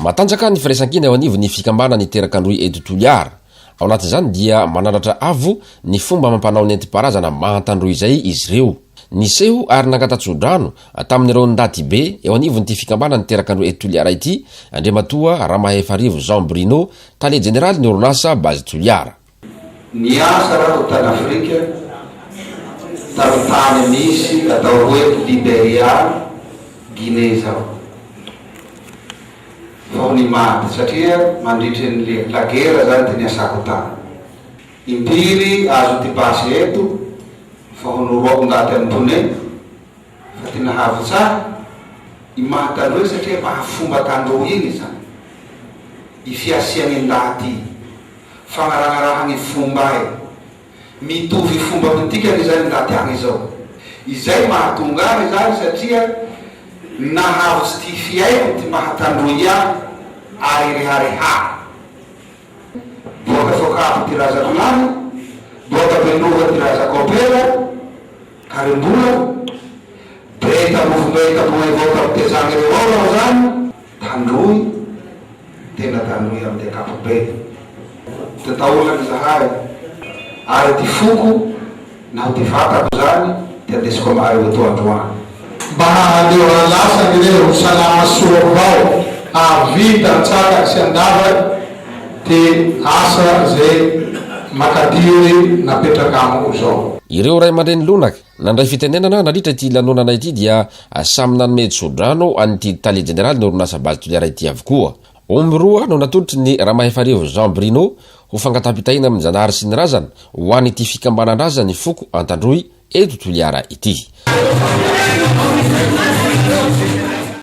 Matanjaka ny firaisankina eo anivon'ny fikambanan'ny Terak'Androy eto Toliara. Ao anatin'izany dia manandratra avo ny fomba amam-panao nentim-paharazana maha-Antandroy izay izy ireo. Niseho ary nangata-tsodrano tamin'ireo ndaty be eo anivon'ity fikambanan'ny Terak'Androy eto Toliara ity Andriamatoa Ramahefarivo Jean Bruno, Tale Jeneralin'ny orinasa Base Toliara. Niasa raho tany Afrika, tamy tany misy atao hoe Liberia, Guinée zao. Vaho nimaty satria mandritry ny le lagera zany ty niasako tany. Impiry azo ty basy eto vaho noroako ndaty amy pneu fa ty nahavotsa ahy, i maha tandroy satria maha fomba tandroy igny zany, i fiasiagne ndaty i. Fagnaragnarahagne fomba e. Mitovy fomba amintika anie zany ndaty agny zao. Izay mahatonga ahy zany satria nahavitsy ty fiaiko ty maha tandroy ahy ary rehareha. Boaka Sokafo ty razako lahy, boaka Beloha ty razako ampela, Karimbola, Be tamofo-be tamoe avao tampitezagny reo ao raho zany, Tandroy. Tena tandroy amin'ny ankapobeny. Ty taolako izahay, ary ty foko naho ty vatako zany ty andesiko ama'areo etoa androany. Mba hahaleo halasany re ho salama soa avao hahavita antsakany sy andavany ty asa ze makadiry napetraka amiko zao. Ireo ray aman-dreny lonaka nandray fitenenana nandritra ity lanonana ity dia samy nanome tsodrano an'ity tale jeneralin'ny orinasa Base Toliara ity avokoa. Omby roa no natolotry ny Ramahefarivo Jean Bruno ho fangataham-pitahiana amin'ny Zanahary sy ny Razana ho an'ity